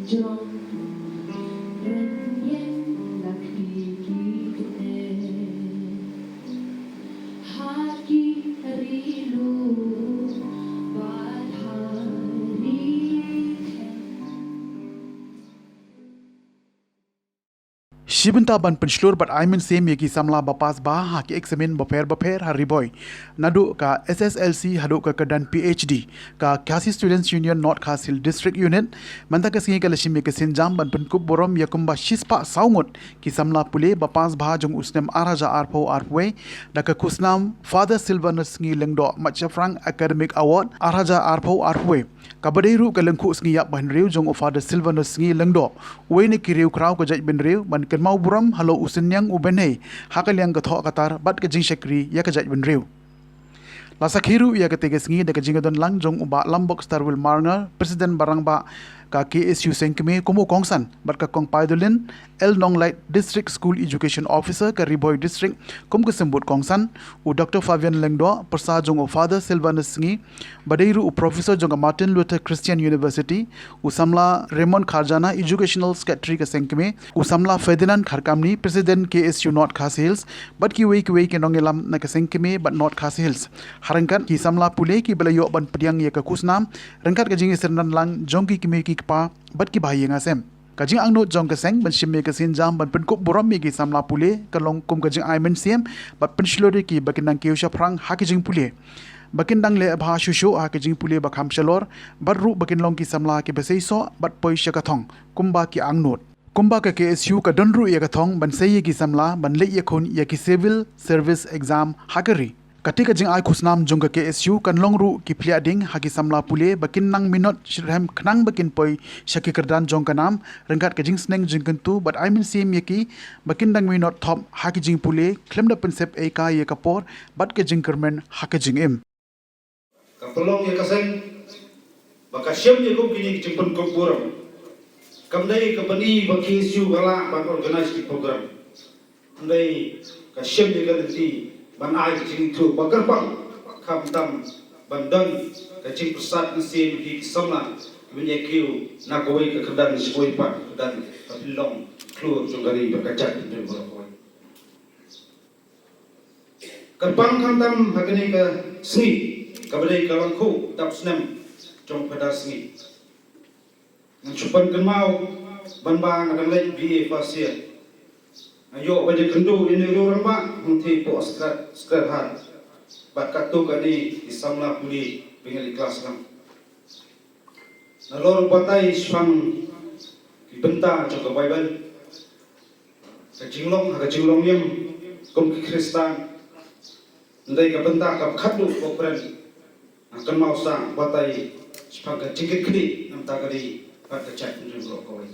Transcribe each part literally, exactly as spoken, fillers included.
Jong rynïeng la khie ki kynthei ha ki ri lum bad ha ri khem. Shi bynta ban pynshlur bad ai mynsiem ïa ki samla ba pass bha ha ki eksamin bapher bapher ha Ri Bhoi, naduh ka S S L C haduh ka kyrdan P H D, ka Khasi Students Union North Khasi Hills District Unit mynta ka sngi ka la shim ïa ka sienjam ban pynkup burom ïa kumba shispah saw ngut ki samla pule ba pass bha jong u snem ar hajar arphew arphew wei da ka khusnam Father Silvanus Sngi Lyngdoh Matshaphrang Academic Award ar hajar arphew arphew wei, kaba dei ruh ka lyngkhuh sngi ïap ba hynriew jong u Father Silvanus Sngi Lyngdoh, uwei na ki riewkhraw ka jaitbynriew, ban kynmaw burom halor u synñiang u bynhei ha ka liang ka thoh ka tar bad ka jingshakri ïa ka jaitbynriew. La sakhi ruh ïa katei ka sngi da ka jingdon lang jong u Bah Lambok Starwell Marngar, President ba rangbah ka K S U Sengkmie kum u kongsan, bad ka Kong Paidolin L Nonglait, District School Education Officer ka Ri Bhoi District kum ka symbud kongsan, u Doctor Fabian Lyngdoh, pyrsa jong u Father Silvanus Sngi, ba dei ruh u Professor jong ka Martin Luther Christian University, u samla Raymond Kharjana, Educational Secretary ka Sengkmie, u samla Ferdinand Kharkamni, President K S U North Khasi Hills, bad kiwei kiwei ki nongïalam na ka Sengkmie bad North Khasi Hills, ha ryngkat ki samla pule kiba la ïoh ban pdiang ïa ka khusnam ryngkat ka jingïasyrdan lang jong ki kmie ki kpa bad ki bahaïing hasem. Ka jingangnud jong ka seng ban shim ïa ka sienjam ban pynkup burom ïa ki samla pule ka long kum ka jingai mynsiem bad pynshlur ïa ki ba kin nang kiew shaphrang ha ka jingpule, ba kin dang leh bha shuh shuh ha ka jingpule ba kham shalor, bad ruh ba kin long ki samla kiba seisoh bad poi sha ka thong kumba ki angnud. Kumba ka K S U ka don ruh ïa ka thong ban sei ïa ki samla ban leit ïakhun ïa ki Civil Service Exam ha ka ri. Katei ka jingai khusnam jong ka K S U kan long ruh ki phliah ding ha ki samla pule ba kin nang minot shitrhem khnang ba kin poi sha ki kyrdan jong ka nam, ryngkat ka jingsneng jingkyntu bad ai mynsiem ïa ki ba kin dang minot thop ha ki jingpule khlem da pynsep ei kai ïa ka por bad ka jingkyrmen ha ka jingim. Ka pynlong ïa ka seng ba ka shem ïa kum kine ki jingpynkup burom. Kam dei ka pyni ba K S U ka lah ban organize ki program. Kam dei ka shem ïa ka lynti ban ai ka jingithuh ba kyrpang, khamtam ban don ka jingpyrsad mynsiem ïa ki samla kiba ïa kiew na kawei ka kyrdan sha kawei pat ka kyrdan ka pynlong khlur jong ka ri bad ka jaitbynriew baroh kawei. Kyrpang khamtam ha kane ka sngi kaba dei ka lyngkhuh dap snem jong Phadar Sngi. Ngan shu pynkynmaw ban ba nga dang leit B A first year. Nga ïoh ban ïakynduh ïa une u rangbah hangtei hapoh Sacred, Sacred Heart. Bad katto katne ki samla pule ba ngi leit klas lang. Nalor u batai shaphang ki bynta jong ka Baibl, ka jinglong ha ka jinglongïing kum ki Khristan, hynrei ka bynta kaba khatduh kaba kren, nga kynmaw sa batai shaphang ka jingkitkhlieh na ka bynta ka ri bad ka jaitbynriew baroh kawei.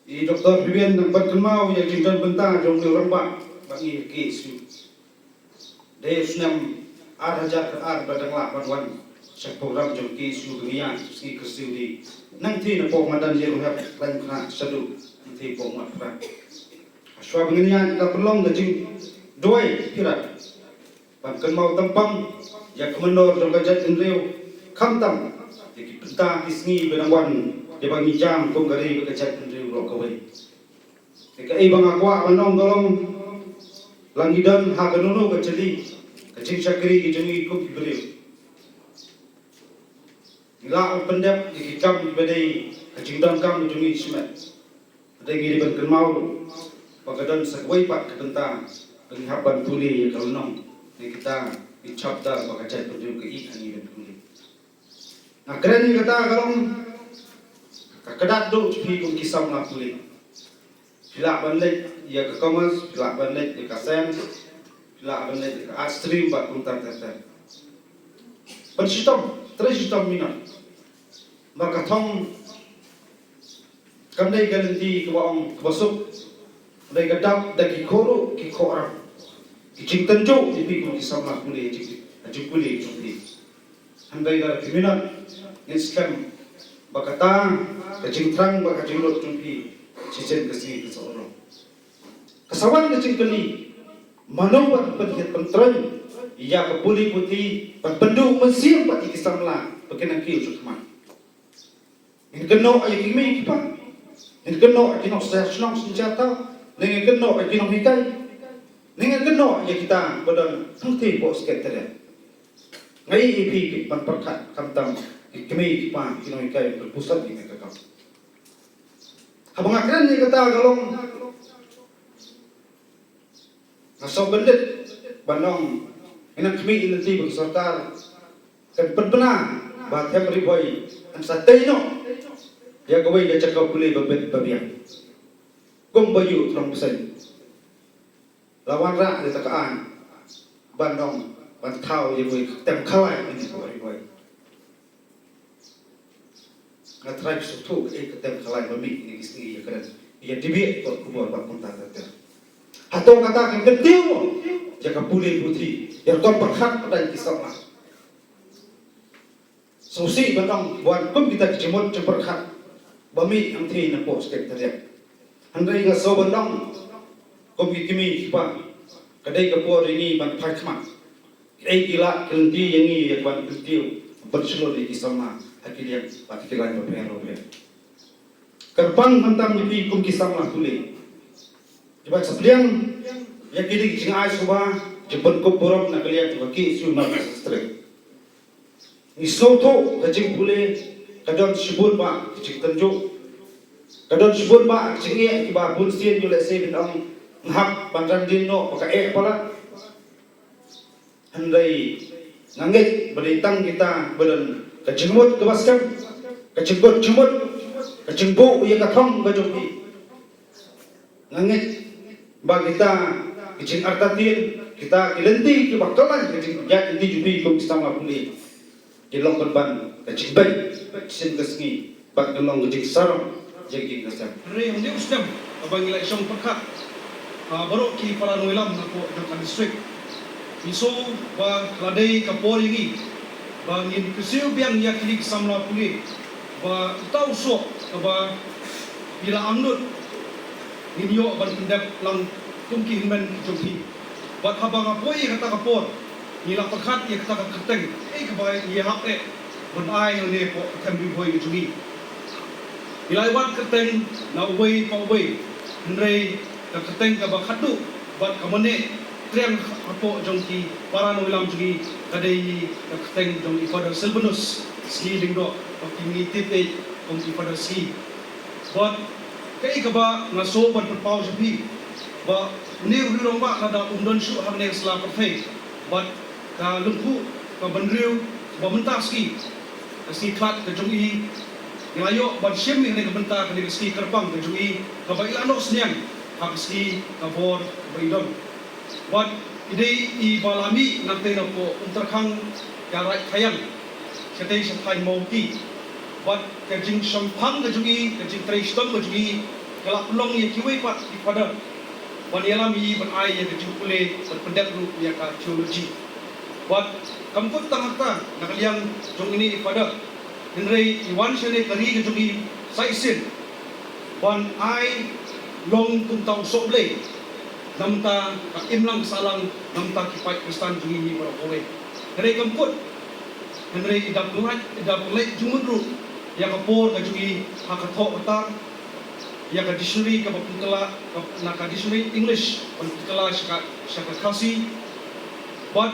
I Doctor Fabian nang pynkynmaw ïa ka jingdon bynta jong une u rangbah bad ngi ha K S U. Dei u snem ar hajar khatar ba dang lah ban wan sha program jong K S U ba ngi ïaid sngi kyrsiew dei. Nangtei napoh madan Ïewrhep, Laitumkhrah, Shaduh, nangtei hapoh Mawtphra. Hashwa ba ngin ïaid la pynlong ka jingduwai phi rat ban kynmaw tympang ïa ka mynnor jong ka jaitbynriew, khamtam ïa ki bynta ki sngi ba dang wan, ïa ba ngi jam kum ka ri bad ka jaitbynriew baroh kawei. Ïa kaei ba nga kwah ban ong ka long, la ngi don ha kano kano ka jylli, ka jingshakri ka jong ngi kum ki briew, ngi lah ban pyndep ïa ki kam kiba dei ka jingdonkam ka jong ngi shimet. Hynrei ngi dei ban kynmaw ruh ba ka don sa kawei pat ka bynta ba ngi hap ban pule ïa ka lynnong na kita ki chapter ba ka jaitbynriew ka ïeit ha ngi ban pule. Nga kren ïa kata ka long ka kyndat duh jong phi kum ki samla pule. Phi lah ban leit ïa ka commerce, phi lah ban leit ïa ka science, phi lah ban leit ïa ka arts stream bad kumta ter ter. Ban shitom, trei shitom minot. Namar ka thong kam dei ka lynti kaba ong kaba suk, ka dei ka dap da ki khoh ruh ki khoh ram. Ki jingtynjuh ïa phi kum ki samla pule, jing, jingpule jong phi. Hynrei lada phi minot, ngin skhem ba kata ka jingthrang bad ka jinglut jong phi shisien ka sngi kan sa urlong. Ka sa wan ka jingkylli, mano ban pynhiar pyntrei ïa ka pule puthi ban pynduh mynsiem bad ïa ki samla ba kin nang kiew shakhmat. Ngin kynnoh ïa ki kmie ki kpa. Ngin kynnoh ïa ki nongshai shnong synshar thaw. Ngin kynnoh ïa ki nonghikai. Ngin kynnoh ïa kita ba don hangthie hapoh Secretariat. Nga ïohi ïa phi ki ban pyrkhat khamtam ki kmie ki kpa ki nonghikai ba pynpusot ïa ka kam. Haba nga kren ïa kata ka long nga sngewbha ban ong, ïa nang khmih ïa lynti ba ka sorkar kan pynbna ba them Ri Bhoi kan sa tei noh ïa kawei ka jaka pule ba bit ba biang. Kum ba ïoh trong bseiñ la wanrah ïa ka aiñ ban ong ban thaw ïa kawei ka tem khalai ïa ka Ri Bhoi. Nga trai sngewthuh kaei ka tem khalai ba mih ïa ki sngi ïa kren ïa debate ko khubor ba kumta ter ter. Hato kata kan kyntiew mo ïa ka pule puthi ïa rukom pyrkhat pdeng ki samla. Sngewsih ban ong ban kum kita ki jingmut jingpyrkhat ba mih hangthie na poh Secretariat. Hynrei nga sngewbha ban ong kum ki kmie ki kpa ka dei ka por ïa ngi ban phai khmat. Kiei ki lad ki lynti ïa ngi ïa ka ban kyntiew ban shlur ïa ki samla ha ki liang bad ki lain bapher bapher. Kyrpang khamtam ïa phi kum ki samla pule kiba sa pdiang ïa kine ki jingai sngewbha jingpynkup burom na ka liang jong ka K S U Mawkyrwat District. Ngi sngewthuh ka jingpule ka don shibun bah ki jingtynjuh, ka don shibun bah ki jingeh kiba bunsien ïoh lehse ban ong nga hap ban ran dien noh ba ka eh palat. Hynrei nga ngeit ba dei tang kita ba don ka jingmut kaba skhem, ka jingkut jingmut, ka jingbuh ïa ka thong ka jong phi. Nga ngeit ba kita ki jingartatien, kita ki lynti kiba kylla ka jingïaid lynti jong phi kum ki samla pule ki long ban ban ka jingbeiñ sien ka sngi bad ka long ka jingsarong jong ki ka sem. Hynrei hangne u snem haba ngi la shong pyrkhat ha baroh ki para nongïalam na poh jong ka district, ngi sngew ba la dei ka por ïa ngi ba ngin kyrsiew biang ïa kine ki samla pule ba uta u soh kaba ngi la angnud ngin ïoh ban pyndep lang kum ki hynmen ki jong phi. Bad haba nga poi ïa kata ka por ngi la pyrkhat ïa kata ka kyrteng, ei kaba ngi hap eh ban ai hangne poh ka them Ri Bhoi ka jong ngi. Ngi la ai wad kyrteng na uwei pa uwei, hynrei ka kyrteng kaba khatduh bad ka mane triang hapoh jong ki para nongïalam jong ngi ka dei ka kyrteng jong i Father Silvanus Sngi Lyngdoh, ba ki ngi tip eh kum i Father Sngi. Bad kaei kaba nga sngew ban pynpaw sha phi ba une u rangbah lada um don shuh hangne ka sla pyrthei bad ka lyngkhuh ka bynriew ba mynta ka sngi, ka sngi khlad ka jong i, ngi la ïoh ban shim ïa kane ka bynta, kane ka sngi kyrpang ka jong i kaba i la noh sniang ha ka sngi ka bor kaba i don. Bad i dei i ba la mih nangtei na poh Umtyrkhang, ka Raid Khaiang, shatei sha thaiñ Mawti. Bad ka jingshemphang ka jong i, ka jingtrei shitom ka jong i ka la pynlong ïa kiwei pat ki father ban ïalam ïa i ban ai ïa ka jingpule ban pyndep ruh ïa ka theology. Bad kam kut tang hangta na ka liang jong ine i father, hynrei i wan shane ka ri ka jong i sa shisien ban ai long kumta u sohblei na bynta ka imlang ka sahlang na bynta ki paid Khristan jong ngi baroh kawei. Hynrei kam kut, hynrei i da pynlait, i da pynlait jingmut ruh ïa ka por ka jong i ha ka thoh ka tar, ïa ka dictionary kaba pynkylla, ka, na ka dictionary English ban pynkylla sha ka, sha ka Khasi. Bad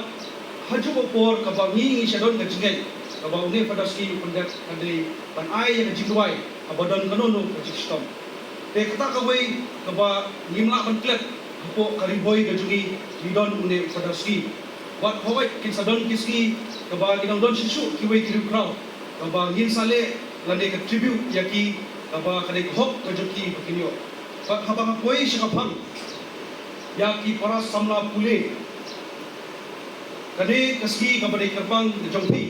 ha kajuh ka por kaba ngi ngi sha don ka jingngeit kaba une Father Sngi u pyndep ka dei ban ai ïa ka jingduwai kaba don kano kano ka jingshitom. Te kata kawei kaba ngim lah ban klet hapoh ka Ri Bhoi ka jong ngi, ngi don une u Father Sngi. Bad hooid kin sa don ki sngi kaba kin nang don shisha kiwei ki riewkhraw kaba ngin sa leh lane ka tribute ïa ki kaba ka dei ka hok ka jong ki ba kin ïoh. Bad haba nga poi sha ka phang ïa ki para samla pule, kane ka sngi kaba dei kyrpang ka jong phi,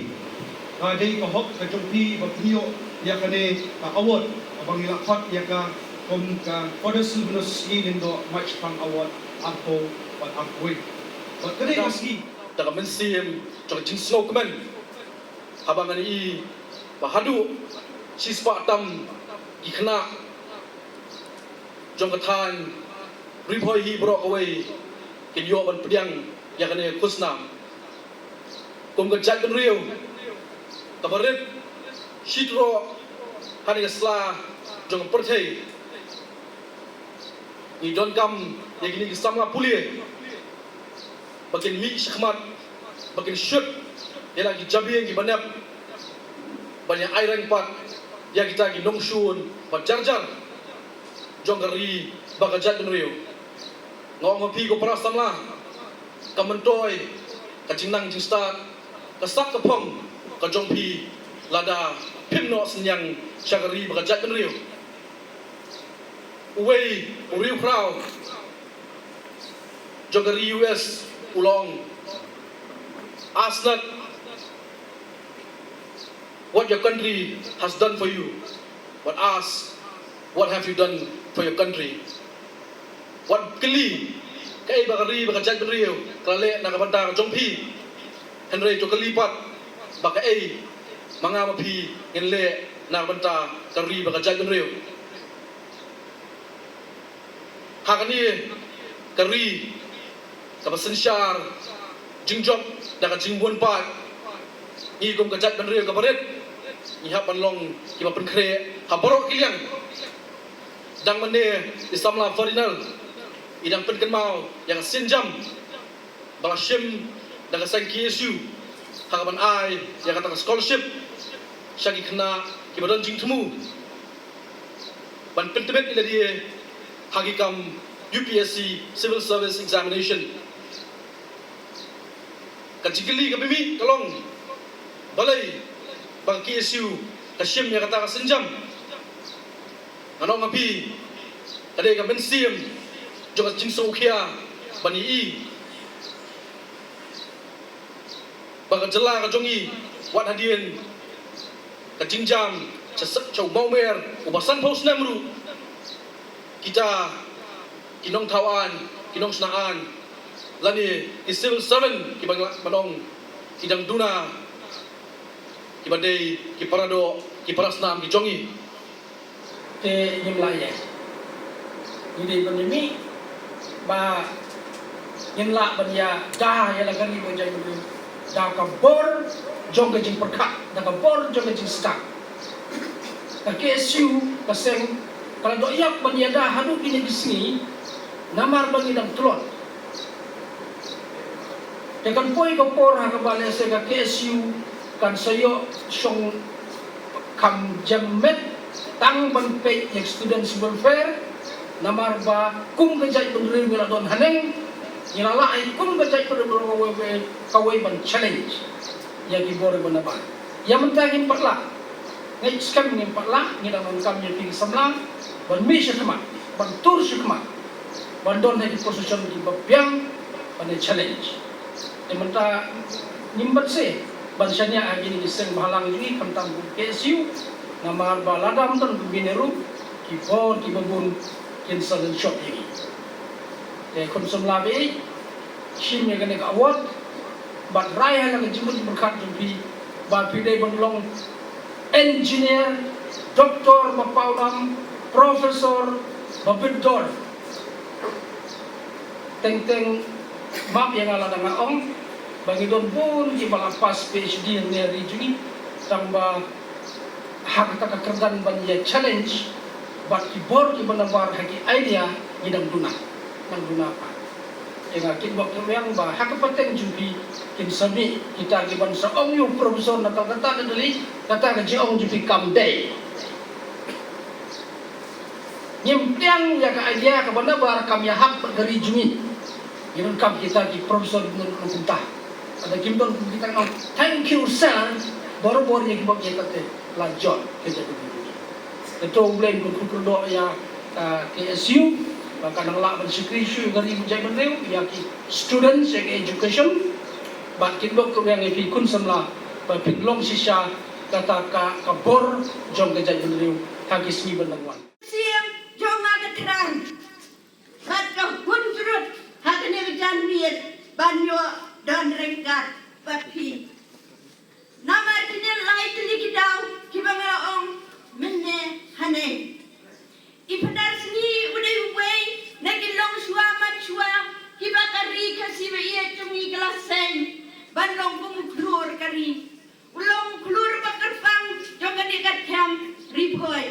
ka dei ka hok ka jong phi ba phin ïoh ïa kane ka award kaba ngi la khot ïa ka kum ka Father Silvanus Sngi Lyngdoh Mike Shipang Award arphew bad arphew wei. Bad kane ka sngi da ka mynsiem jong ka jingsngewkmen haba ngan ïohi ba haduh shispah tam ki khynnah jong ka thaiñ Ri Bhoi hi baroh kawei kin ïoh ban pdiang ïa kane ka khusnam kum ka jaitbynriew kaba rit shi troh Kane ka sla jong ka pyrthei, ngi donkam ïa kine ki samla pule ba kin mih shakhmat, ba kin shut ïa la ki jabieng kiba nep, ban ïa aireng pat ïa kita ki nongshun ba jar jar jong ka ri bad ka jaitbynriew. Nga ong ha phi ko para samla, ka myntoi ka jingnang jingstad, ka sap ka phong ka jong phi lada phim noh synñiang sha ka ri bad ka jaitbynriew. Uwei u riewkhraw jong ka ri U S u la ong, "Ask not what your country has done for you, but ask what have you done for your country." Wat kylli kaei ba ka ri bad ka jaitbynriew ka la leh na ka bynta ka jong phi, hynrei to kylli pat ba kaei ma nga ma phi ngin leh na ka bynta ka ri bad ka jaitbynriew. Ha kane ka ri kaba synshar jingjop da ka jingbun paid, ngi kum ka jaitbynriew kaba rit ngi hap ban long kiba pynkhreh ha baroh ki liang. Dang mynne i samla Ferdinand i dang pynkynmaw ïa ka sienjam ba la shim da ka seng K S U ha kaban ai ïa kata ka scholarship sha ki khynnah kiba don jingthmu ban pyntbit ïa lade ha ki kam U P S C Civil Service Examination. Ka jingkylli kaba mih ka long, balei ba ka K S U ka shim ïa kata ka sienjam? Ngan ong ha phi, ka dei ka mynsiem jong ka jingsngewkhia ban ïohi ba ka jylla ka jong ngi, wat hadien ka jingjam sha sep sha u mawmer uba sanphew snem ruh, kita ki nongthaw aiñ, ki nongshna aiñ, lane ki civil servant kiba ngi lah ban ong ki dang duna kiba dei ki paradoh, ki parasnam ki jong ngi. Te ngim lah ïa, ngi dei ban ïa mih ba ngin lah ban ïada ïa la ka ri bad ka jaitbynriew da ka bor jong ka jingpyrkhat, da ka bor jong ka jingstad. Ka K S U ka seng ka la doh ïap ban ïada haduh kine ki sngi namar ba ngi dang tlot. Te kan poi ka por ha kaba lehse ka K S U kan sa ïoh shong kham jem met tang ban peit ïa ka students welfare, namar ba kum ka jaitbynriew ngi la don haneng, ngi la lah ïa kum ka jaitbynriew baroh kawei kawei ban challenge ïa ki bor ba nabar. Ïa mynta ngim pat lah, ngi skhem ngim pat lah, ngi dang donkam ïa phi ki samla ban mih shakhmat, ban tur shakhmat, ban don ha ki position kiba biang ban ïa challenge. Te mynta ngim pat seh ban shaniah ha kine ki seng bhalang jong ngi khamtam kum K S U, namar ba lada ym don kum kine ruh ki bor kiba bun kin sa lynshop ïa ngi. Te khun samla ba ïeit, shim ïa kane ka award bad rai ha la ka jingmut jingpyrkhat jong phi ba phi dei ban long engineer, doctor ba paw dam, professor ba bit dor. Teng teng map ïa nga lada nga ong ba ngi don bun kiba la pass P H D hangne ha ri jong ngi, tang ba ha kata ka kyrdan ban ïa challenge bad ki bor kiba nabar ha ki idea ngi dang duna, nang duna pat. Te nga kitbok kitrwiang ba ha ka pateng jong phi kin sa mih kita kiban sa ong ïa u professor na Calcutta na Delhi, kata ka jingong jong phi kam dei. Ngim pdiang ïa ka idea kaba nabar kam ïahap bad ka ri jong ngi. Ngi donkam kita ki professor ba don kumta. Lada kim don kumta, ngan ong thank you sir. Barabor ïa kiba ïa kata la jot ka jaitbynriew. Te to U Blei un kyrkhu kyrdoh ïa ka K S U ba ka nang lah ban shakri shuh ïa ka ri bad jaitbynriew, ïa ki students, ïa ka education. Bad kitbok kitrwiang ïa phi khun samla ba phin long shisha kata ka, ka bor jong ka jaitbynriew ha ki sngi ban dang wan. Siem jong nga ka thrang bad ka hun jrut ha kane ka janmiet ban ïoh don ryngkat bad phi. Namar kine lai tylli ki daw kiba nga la ong mynne haneng. I Phadar Sngi u dei uwei na ki longshuwa manshuwa kiba ka ri Khasi ba ïeit jong ngi ka la seng ban long kum u khlur ka ri. U long u khlur ba kyrpang jong kane ka thiang Ri Bhoi.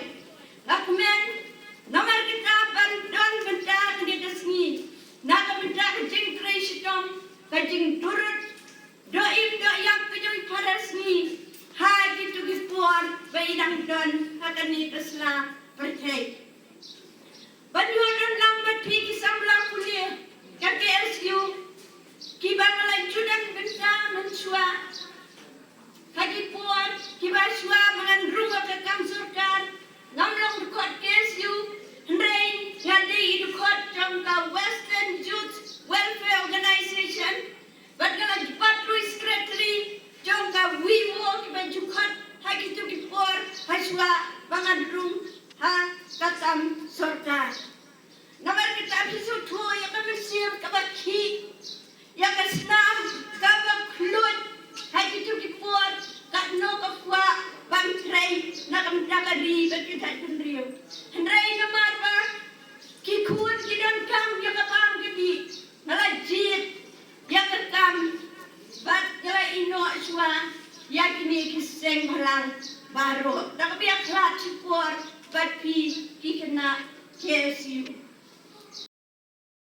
Turut doh im doh ïap ka jong i para sngi ha kito ki por ba i dang don ha kane ka sla pyrthei. Ban ïoh don lang bad phi ki samla pule ka K S U kiba nga la ju don bynta mynshuwa. Ha ki por kiba shuwa ba ngan rung ha ka kam sorkar, ngam long dkhot K S U, hynrei nga dei i dkhot jong ka Western Youth Welfare Organization. Bad nga la pat ruh i secretary jong ka WIWO kiba ju khot ha kito ki por ha shuwa ba ngan rung ha ka kam sorkar. Namar kata phi sngewthuh ïa ka mynsiem kaba khih, ïa ka snam kaba khluit ha kito ki por, katno ka kwah ban trei na ka bynta ka ri bad ki jaitbynriew. Hynrei namar ba ki khun ki donkam ïa ka bam ka dih, nga la jied ïa ka kam bad nga la ïehnoh shuwa ïa kine ki seng bhalang baroh.